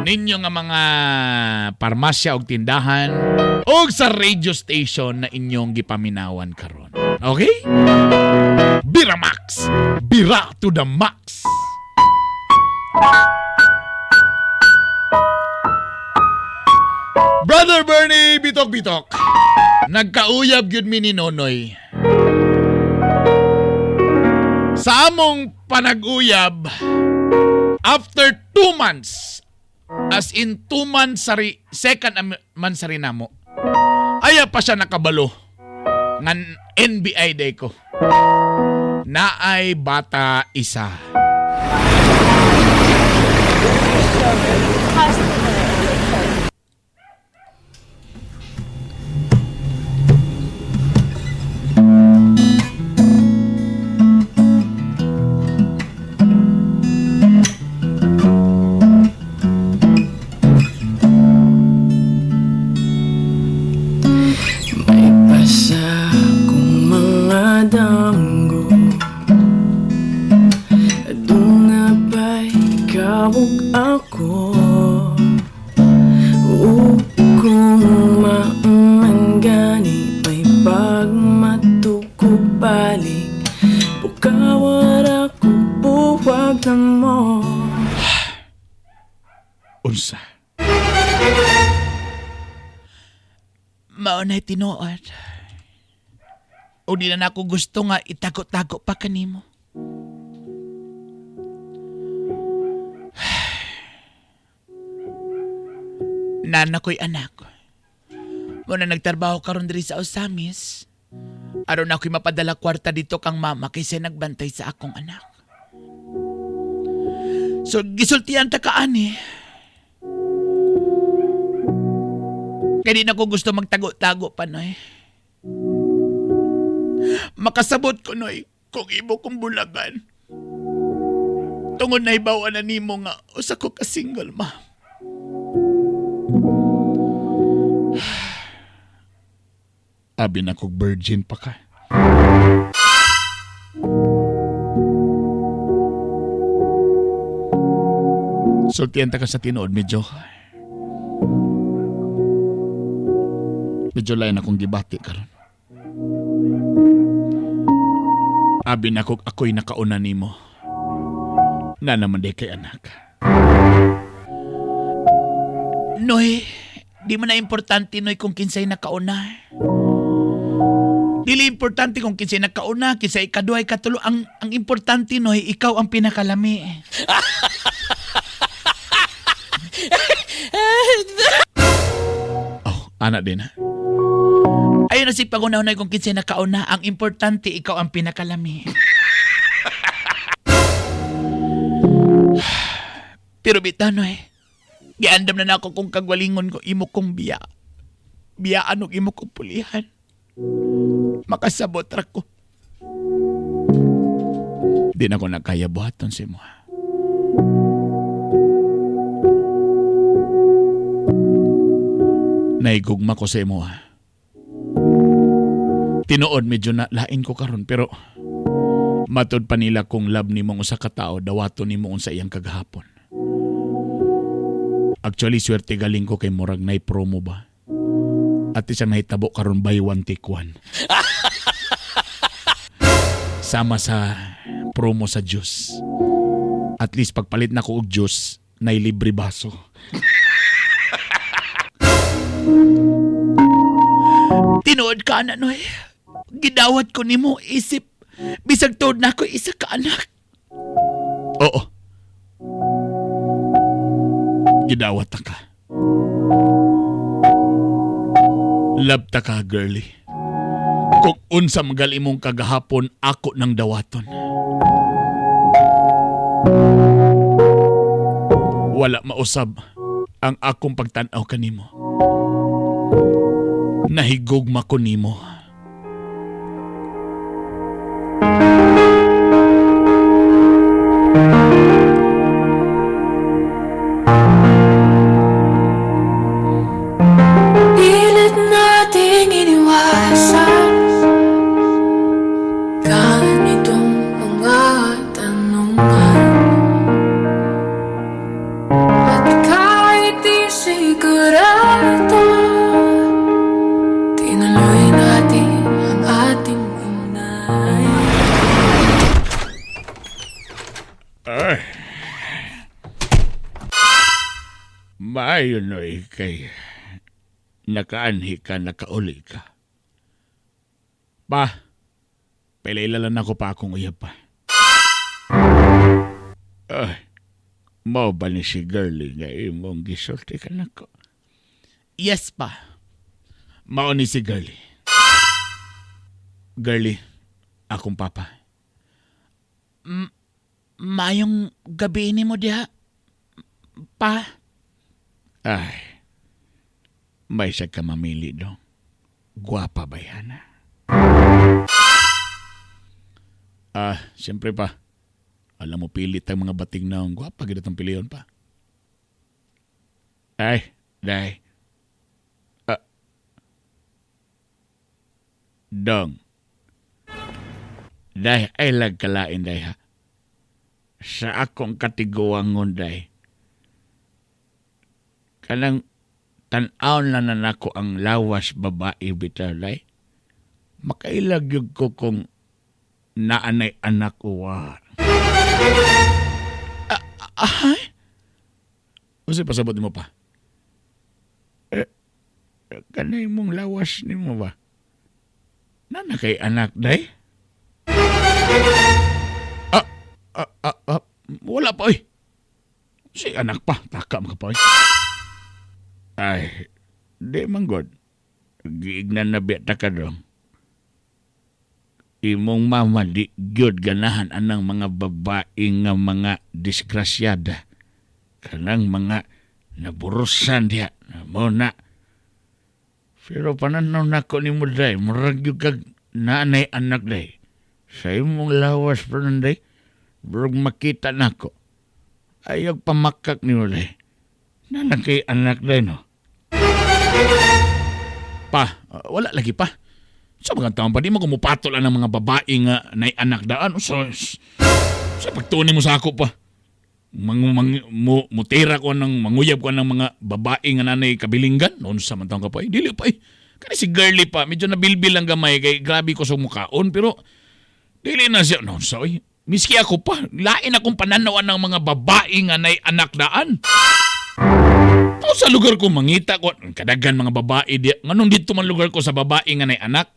ninyo nga mga parmasya o tindahan o sa radio station na inyong gipaminawan karon. Okay? Biramax! Bira to the max! Brother Bernie, Bitok Bitok. Nagkauyab gyud mi ni Nonoy. Sa among panag-uyab, after 2 months, as in 2 months sari, second month sari namo, aya pa siya nakabalo. Ngan NBI day ko. Naay bata isa. May pasa kong mga damgo Aduna pa'y kabog ako O kung maman gani may pagmatukog balik Bukawar ako buwag na mo. Unsa? Mao na'y tinuod. O di na nako gusto nga itago-tago pa kanimo. Nana ko'y anak. Muna nagtrabaho karon diri sa Osamis. Aron ako'y mapadala kwarta dito kang mama kaysa nagbantay sa akong anak. So gisultian ta ka ani. Kaya di na ko gusto magtago-tago pa, Noy. Makasabot ko, Noy, kung imo kong bulagan. Tungod na ibawa na nimo nga usa ko ka single ma. Abi na kog virgin pa ka. Sultian ta ka sa tinuod medyo. Medyo lain akong gibati karon. Abi na kog ako'y nakauna nimo. Na naman di kay anak. Noy, di man na importante, Noy, kung kinsay nakauna. Dili importante kung kinsay nakauna, kinsay ikaduha, ikatulo. Ang importante, Noy, ikaw ang pinakalami. Oh, ana din ha. Ayun na si pagunaw, Noy, kung kinsay nakauna. Ang importante, ikaw ang pinakalami. Pero bitaw, Noy, giandam na nako kung kagwalingon ko imo kong biya. Biyaan og imo kong pulihan. Makasabot ra ko. Di na ko nakaya buhaton sa imo. Naigugma ko sa imo. Tinuod medyo na lain ko karon pero matod pa nila kung love nimo ang usa ka tawo dawaton nimo unsa iyang kagahapon. Actually swerte galing ko kay murag nay promo ba. At isang nahitabo karon buy one take one. Sama sa promo sa juice. At least pagpalit na ko og juice, nay libre baso. Tinuod ka na, Noy. Gidawat ko nimo isip. Bisag tuod na ko isa ka anak. Oo. Gidawat ta ka. Love ta ka, girlie. Kung unsa magal imong kagahapon, ako nang dawaton. Wala mausab ang akong pagtan-aw kanimo. Nahigugma ko nimo. Pilit nating iniwasan ganitong mga tanungan. At kahit di sigurado, tinuloy natin ang ating unay. Ay. Maayo noy kay nakaanhi ka, nakauli ka. Pa, pilailalan ako pa akong uyab pa. Ay, mao ba ni si girlie nga imong gisulti ka nako? Yes pa. Mao ni si girlie. Girlie, akong papa. Mayong gabi ni mo diha, pa. Ay, may sa ka mamili do. Guwapa ba yan? Ah, siyempre pa. Alam mo, pilit ang mga bating na ang guwapa. Gina itong piliyon pa. Ay, day. Ah. Dong. Day, ay lagkalain, day ha. Sa akong katiguangon, day. Kanang tan-aw na nako ang lawas babae bitaw, day. Makailag yun ko kung naanay anak uwa. Ahay? Unsay pasabot nimo pa? Kanay mong lawas nimo ba? Nana kay anak, day? Wala pa, oy. Si anak pa, taka man ka pa, oy. Ay, di man god. Giignan na biya ka dong. Imong mama di gyud ganahan anang mga babae nga mga disgrasyada. Kanang mga naburusan diha. Mo na. Pero pananaw nako nimo day, murag gyud kag naanay anak day. Sa imong lawas pa nun day, murag makita nako. Ayaw pamakak nimo day. Nana kay anak day no. Pa, wala lagi pa. Sa mga taon pa, di mo kumupatol ang mga babae nga nay anak daan. So, sa pagtunin mo sa ako pa. Mutira ko ng, manguyab ko ng mga babae nga nanay kabilinggan. Noon sa man taon ka pa, eh, dili pa eh. Kani si girlie pa, medyo nabilbil ang gamay kay grabe ko sa mukaon. Pero, dili na siya. Noon sa, oy, miski ako pa, lain akong pananawan ng mga babae nga nay anak daan. O sa lugar ko, mangita ko, kadagan mga babae diya. Nganong dito man lugar ko sa babae nga nay anak?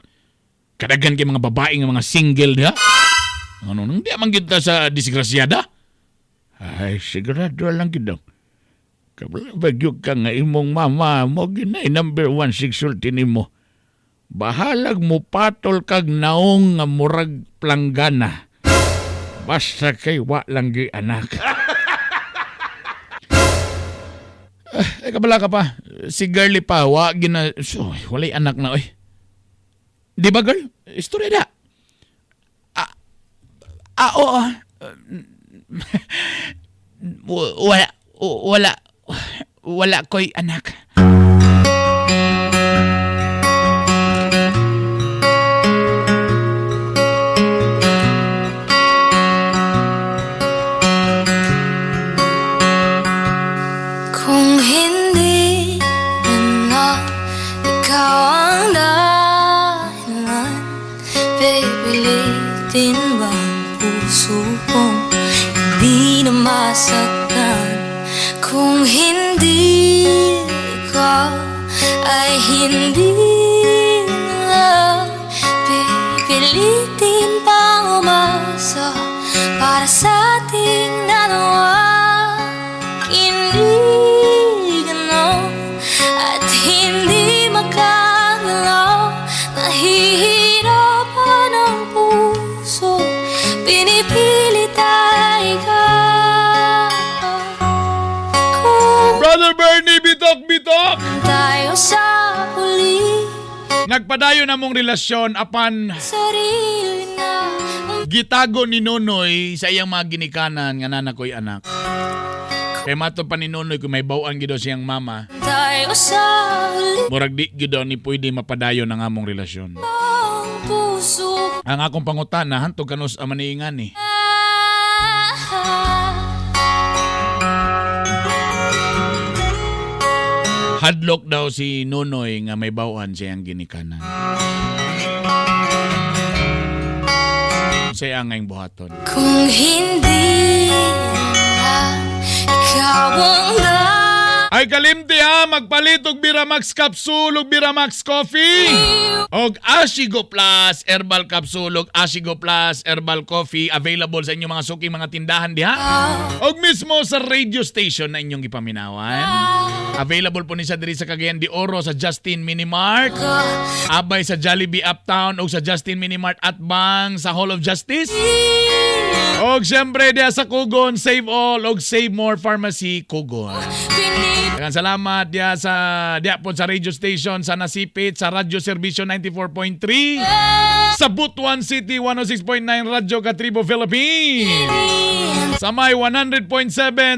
Kadagan kay mga babae nga mga single diha. Ano nang diya man kita sa disgrasyada? Ay, sigurado lang gid dong. Kabalabag ka nga imong mama mo ginay number 1 sigsulti nimo. Bahalag mo patol kag naong nga murag planggana. Basta kay wa lang gi anak. Eh, kabala ka pa. Si girlie pa, wa gina... So, walay anak na, oy. Di ba, girl? Istorya da. Oo. Wala ko'y anak. Kung hindi na ikaw ang dahilan, pipilitin ba ang puso kong hindi na masaktan? Kung hindi ikaw ay hindi na, pipilitin pang umasa para sa ating dalawa. Hindi gano'n at hindi makagalaw, nahihirapan ang puso, pinipilit ay ikaw. Kung Brother Bernie, bitok, bitok! tayo sa huli, Nagpadayon na mong relasyon apan sarili na gitago ni Nonoy sa iyang mga ginikanan nga nanakoy anak. Kay mato pa ni Nonoy kung may bawaan gid daw siyang mama. tayo sa huli, Murag di gid daw ni pwede mapadayon ang among relasyon. ang puso Ang akong pangutana hantog kanus ang maniingan ni. Hadlok daw si Nonoy nga may bawaan siyang ginikanan. Siya ang ngayong buhaton. Kung hindi na ikaw ang Ay kalimti ha! ha, magpalit og Biramax Capsule og Biramax Coffee. Og Ashigo Plus Herbal Capsule og Ashigo Plus Herbal Coffee available sa inyong mga suking mga tindahan diha. Og mismo sa radio station na inyong gipaminawan. Available po ni siya diri sa Cagayan de Oro sa Justin Minimart. Abay sa Jollibee Uptown og sa Justin Minimart at Bang sa Hall of Justice. Og siyempre diha sa Kugon, Save All og Save More Pharmacy Kugon. Daghang salamat diha po sa radio station sa Nasipit, sa Radyo Serbisyo 94.3, sa Butuan City 106.9 Radyo Katribo Philippines. Sa may 100.7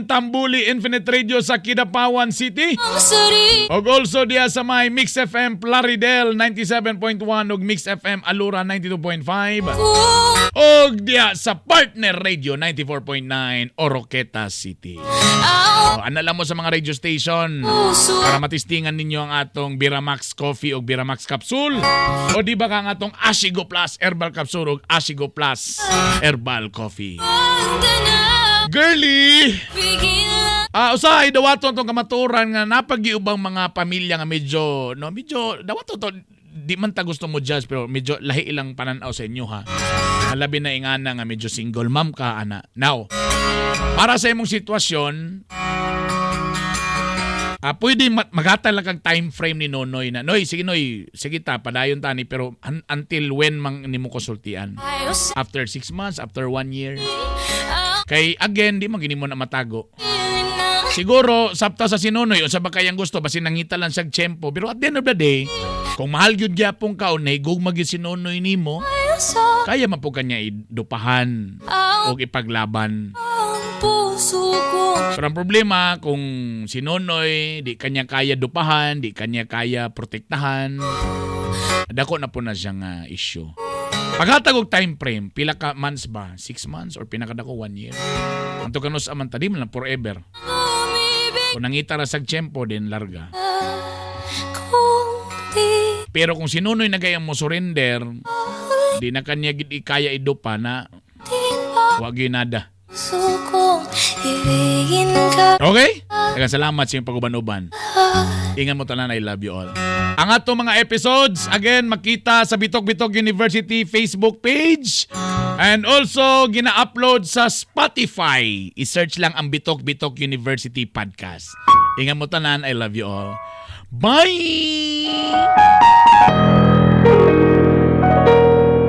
Tambuli Infinite Radio sa Kidapawan City. Og also diha sa may Mix FM Plaridel 97.1 ug Mix FM Alura 92.5. Og diha sa Partner Radio 94.9 Oroqueta City. Oh, ana lang mo sa mga radio station para matistingan ninyo ang atong Biramax Coffee o Biramax Capsule o di ba ka ang atong Ashigo Plus Herbal Capsule o Ashigo Plus Herbal Coffee. Girly! Ah, usahay dawaton tong kamaturan nga napagiubang mga pamilya nga medyo, no, medyo dawaton to, di man ta gusto mo judge, pero medyo lahi ilang pananaw sa inyo ha. Labi na ingana nga medyo single mom ka ana. Now, para sa imong sitwasyon, pwede maghatag lang kag time frame ni Nonoy na, "Noy, sige Noy, sige ta, padayon ta ni, pero until when man nimo konsultian? After 6 months, after one year?" Kay again, di man gini mo na matago. Siguro, sabta sa si Nonoy, unsa ba kayang gusto, basin nangita lang siyag tiyempo. Pero at the end of the day, kung mahal gyud gyapon ka o nahigugma gyud si Nonoy nimo, kaya man po kanya idupahan o ipaglaban. Pero ang problema, kung si Nonoy, di kanya kaya dupahan, di kanya kaya protektahan, dako na po na siyang issue. Paghatag og time frame, pila ka months ba? 6 months or pinakadako one year? Anto kanus aman ta, di man lang forever. Kung nangita ra sag tiyempo, din larga. Pero kung si Nonoy na gayang mo surrender, di na kanya gid kaya idupa na, wa gyud nada. Okay? Daghang salamat sa inyong pag-uban-uban. Ingan mo tanan, I love you all. Ang ato mga episodes, again, makita sa Bitok Bitok University Facebook page. And also, gina-upload sa Spotify. I-search lang ang Bitok Bitok University Podcast. Ingan mo tanan, I love you all. Bye!